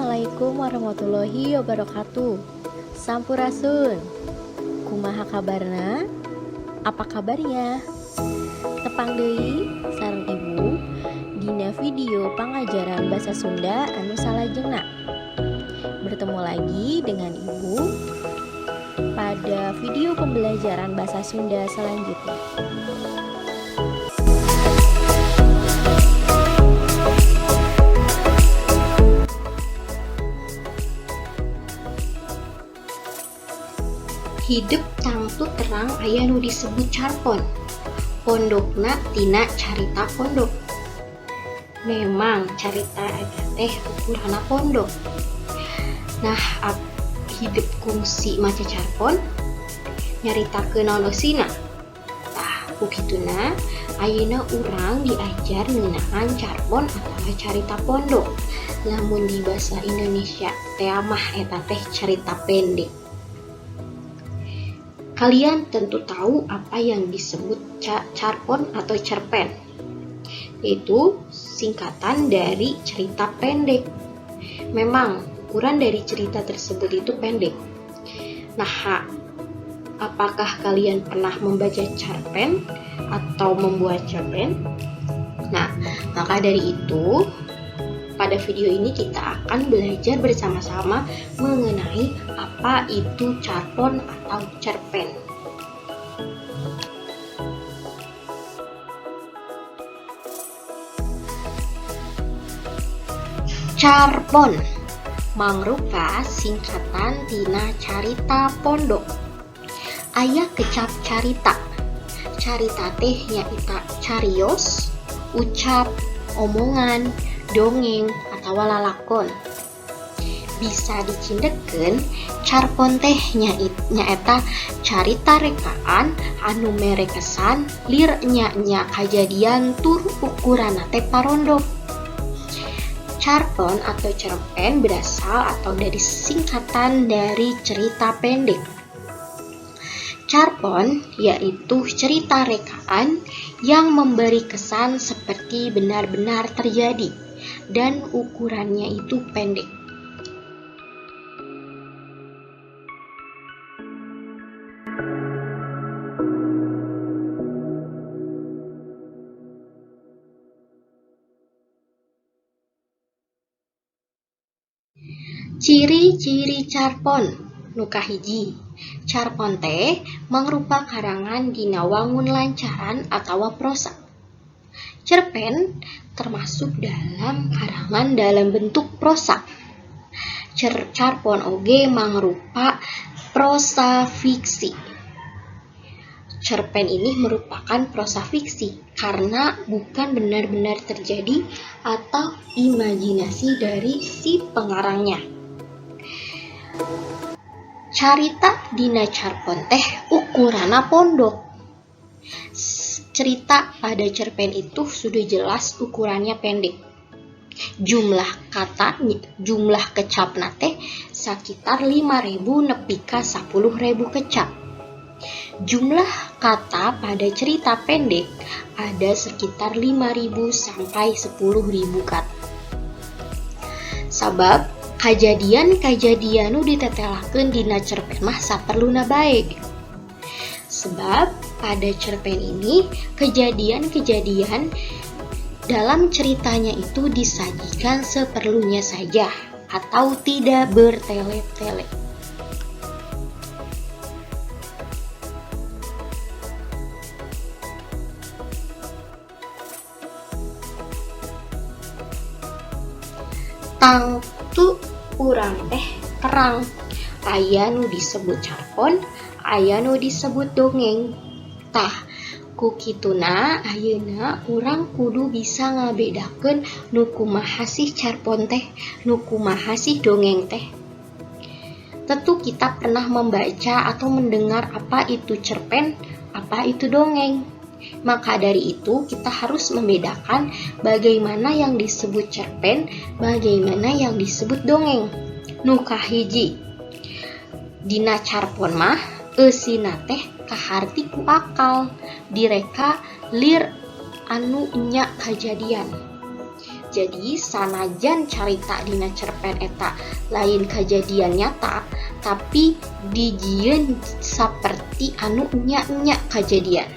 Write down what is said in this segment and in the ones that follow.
Assalamualaikum warahmatullahi wabarakatuh. Sampurasun. Kumaha kabarna? Apa kabarnya? Tepang deui sareng Ibu dina video pangajaran bahasa Sunda anu salajengna. Bertemu lagi dengan Ibu pada video pembelajaran bahasa Sunda selanjutnya. Hidep tangtu terang aya nu disebut carpon. Pondokna tina carita pondok. Memang carita eta teh ukuranna pondok. Nah, hidep kungsi maca carpon nyaritakeun naon eusina. Tah, ku kituna ayeuna urang diajar ngeunaan carpon atawa carita pondok. Lamun di basa Indonesia teh mah eta teh carita pendek. Kalian tentu tahu apa yang disebut carpon atau cerpen, yaitu singkatan dari cerita pendek. Memang ukuran dari cerita tersebut itu pendek. Nah, apakah kalian pernah membaca cerpen atau membuat cerpen? Nah, maka dari itu, pada video ini kita akan belajar bersama-sama mengenai apa itu carpon atau cerpen. Carpon mangrupa singkatan tina carita pondok. Aya kecap carita. Carita teh nyaeta carios, ucap, omongan, dongeng, atawa lalakon. Bisa dicindekkeun, carpon teh nyaeta carita rekaan anu mere kesan lir nya-nya kajadian tur ukuranna teh parondok. Carpon atau cerpen berasal atau dari singkatan dari cerita pendek. Carpon yaitu cerita rekaan yang memberi kesan seperti benar-benar terjadi dan ukurannya itu pendek. Ciri-ciri carpon nu kahiji, carpon teh mangrupa karangan dina wangun lancaran atawa prosa. Cerpen termasuk dalam karangan dalam bentuk prosa. Carpon oge mangrupa prosa fiksi. Cerpen ini merupakan prosa fiksi karena bukan benar-benar terjadi atau imajinasi dari si pengarangnya. Carita dina carpon teh ukuranna pondok. Cerita pada cerpen itu sudah jelas ukurannya pendek. Jumlah kata, jumlah kecapna teh sekitar 5.000 nepi ka 10.000 kecap. Jumlah kata pada cerita pendek ada sekitar 5.000 sampai 10.000 kata. Sabab kajadian-kajadian nu ditetelakeun dina cerpen mah saperluna bae. Sebab pada cerpen ini kejadian-kejadian dalam ceritanya itu disajikan seperlunya saja atau tidak bertele-tele. Tangtu urang teh terang, aya nu disebut carpon, aya nu disebut dongeng. Tah, ku kituna ayeuna urang kudu bisa ngabedakeun nu kumaha sih carpon teh, nu kumaha sih dongeng teh. Tentu kita pernah membaca atau mendengar apa itu cerpen, apa itu dongeng. Maka dari itu kita harus membedakan bagaimana yang disebut cerpen, bagaimana yang disebut dongeng. Nu kahiji, dina carpon mah eusina teh kaharti ku akal, direka lir anu nya kajadian. Jadi sanajan carita dina cerpen eta lain kejadian nyata, tapi dijieun saperti anu nya-nya kejadian.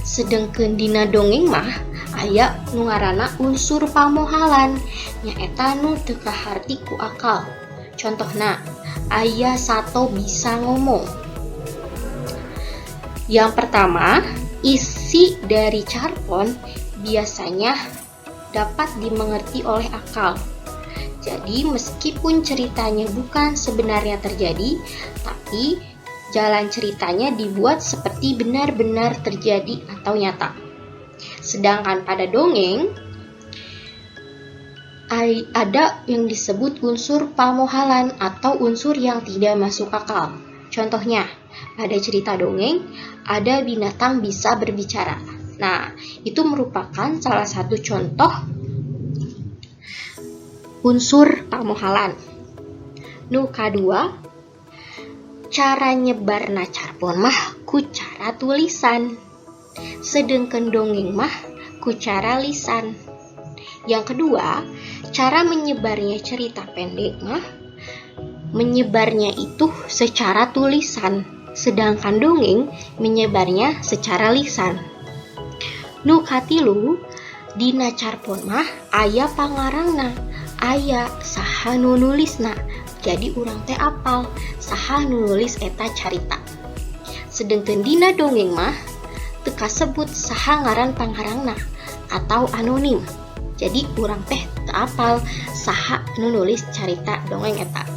Sedengkeun dina dongeng mah aya nu ngaranna unsur pamohalan, nyaeta nu teu kaharti ku akal. Contohna, aya sato bisa ngomong. Yang pertama, isi dari carpon biasanya dapat dimengerti oleh akal. Jadi, meskipun ceritanya bukan sebenarnya terjadi, tapi jalan ceritanya dibuat seperti benar-benar terjadi atau nyata. Sedangkan pada dongeng, ada yang disebut unsur pamohalan atau unsur yang tidak masuk akal. Contohnya, pada cerita dongeng, ada binatang bisa berbicara. Nah, itu merupakan salah satu contoh unsur pamohalan. Nu kadua, cara nyebarna carpon mah ku cara tulisan. Sedengkeun dongeng mah ku cara lisan. Yang kedua, cara menyebarnya cerita pendek mah menyebarnya itu secara tulisan, sedangkan dongeng menyebarnya secara lisan. Nu katilu, dina carpon mah aya pangarangna, aya saha nu nulisna. Jadi urang teh apal saha nu nulis eta carita. Sedengkeun dina dongeng mah teu kasebut saha ngaran pangarangna atau anonim. Jadi urang teh teu apal saha nu nulis carita dongeng eta.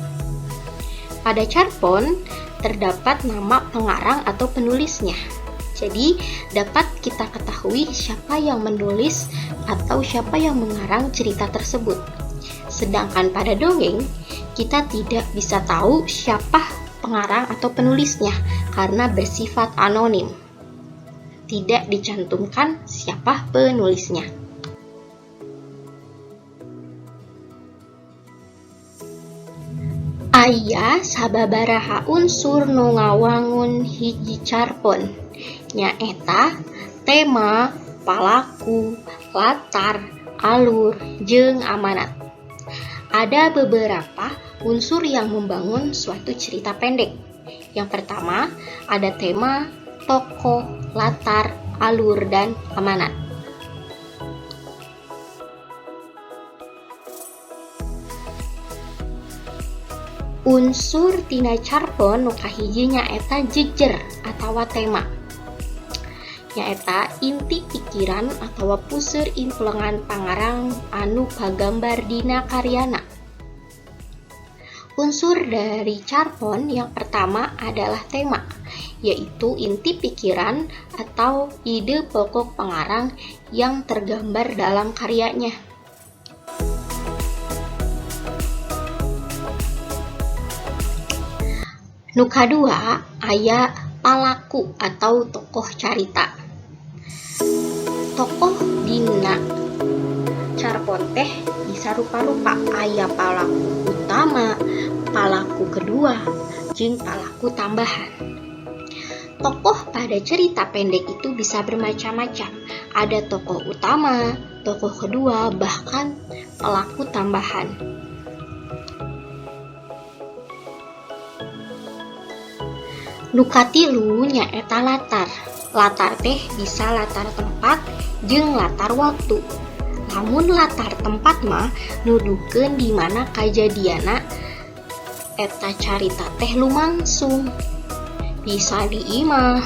Pada carpon terdapat nama pengarang atau penulisnya. Jadi, dapat kita ketahui siapa yang menulis atau siapa yang mengarang cerita tersebut. Sedangkan pada dongeng, kita tidak bisa tahu siapa pengarang atau penulisnya karena bersifat anonim. Tidak dicantumkan siapa penulisnya. Aya sababaraha unsur nu ngawangun hiji carpon, nyaeta tema, palaku, latar, alur, jeung amanat. Ada beberapa unsur yang membangun suatu cerita pendek. Yang pertama, ada tema, tokoh, latar, alur, dan amanat. Unsur tina carpon nu kahiji nyaeta jejer atawa tema. Nyaeta inti pikiran atawa puseur implengan pangarang anu kagambar dina karyana. Unsur dari carpon yang pertama adalah tema, yaitu inti pikiran atau ide pokok pengarang yang tergambar dalam karyanya. Nu kadua aya palaku atau tokoh carita. Tokoh dina carpon teh bisa rupa-rupa, aya palaku utama, palaku kedua, jeung palaku tambahan. Tokoh pada cerita pendek itu bisa bermacam-macam. Ada tokoh utama, tokoh kedua, bahkan pelaku tambahan. Nu katilu nyaeta latar. Latar teh bisa latar tempat jeung latar waktu. Lamun latar tempat mah nuduhkeun di mana kajadianna eta carita teh lumangsung. Bisa di imah,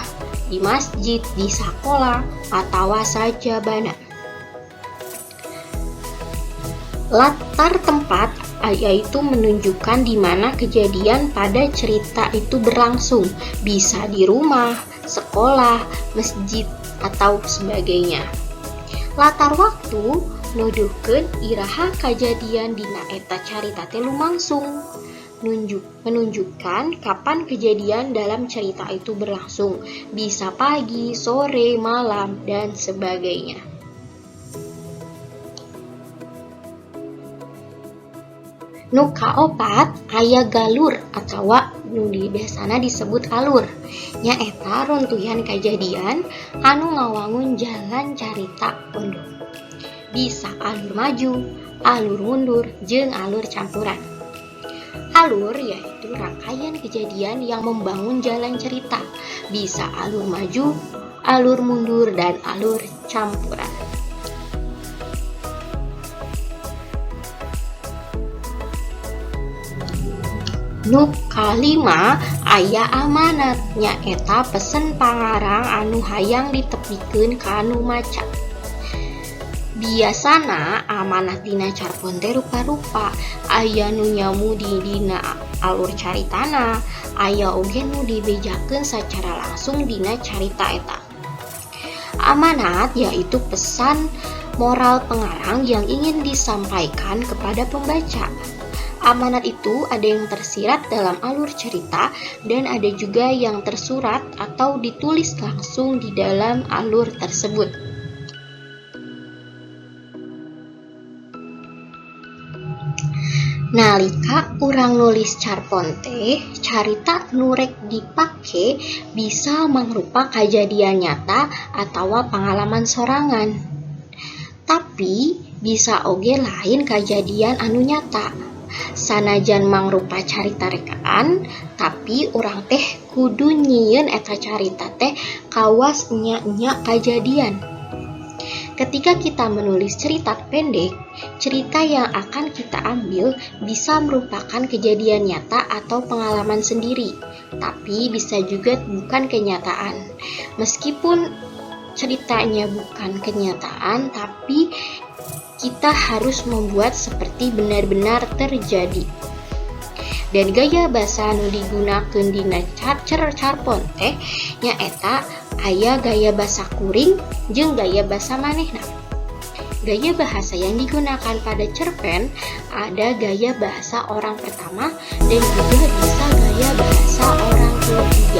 di masjid, di sakola, atawa sajabana. Latar tempat yaitu menunjukkan di mana kejadian pada cerita itu berlangsung, bisa di rumah, sekolah, masjid, atau sebagainya. Latar waktu nuduhkeun iraha kajadian dina eta carita teh lumangsung. Menunjukkan kapan kejadian dalam cerita itu berlangsung, bisa pagi, sore, malam, dan sebagainya. Nu kaopat aya galur atawa nu biasana disebut alur, nyaeta runtuyan kajadian anu ngawangun jalan carita pondok. Bisa alur maju, alur mundur, jeung alur campuran. Alur yaitu rangkaian kejadian yang membangun jalan cerita. Bisa alur maju, alur mundur, dan alur campuran. Nu kalima aya amanat, nyaeta pesen pangarang anu hayang ditepikeun ka nu maca. Biasana amanat dina carpon teh rupa-rupa, aya nu nyamu di dina alur caritana, aya oge nu dibejakeun sacara langsung dina carita eta. Amanat yaitu pesan moral pengarang yang ingin disampaikan kepada pembaca. Amanat itu ada yang tersirat dalam alur cerita dan ada juga yang tersurat atau ditulis langsung di dalam alur tersebut. Nalika urang nulis carpon teh, carita nu rek dipake bisa mangrupa kajadian nyata atawa pangalaman sorangan. Tapi bisa oge lain kajadian anu nyata. Sanajan mangrupa carita rekaan, tapi urang teh kudu nyieun eta carita teh kawas nya-nya kajadian. Ketika kita menulis cerita pendek, cerita yang akan kita ambil bisa merupakan kejadian nyata atau pengalaman sendiri, tapi bisa juga bukan kenyataan. Meskipun ceritanya bukan kenyataan, tapi kita harus membuat seperti benar-benar terjadi. Dan gaya bahasa nu digunakeun dina carpon teh nyaeta aya gaya basa kuring jeung gaya basa manehna. Gaya bahasa yang digunakan pada cerpen ada gaya bahasa orang pertama dan juga bisa gaya bahasa orang ketiga.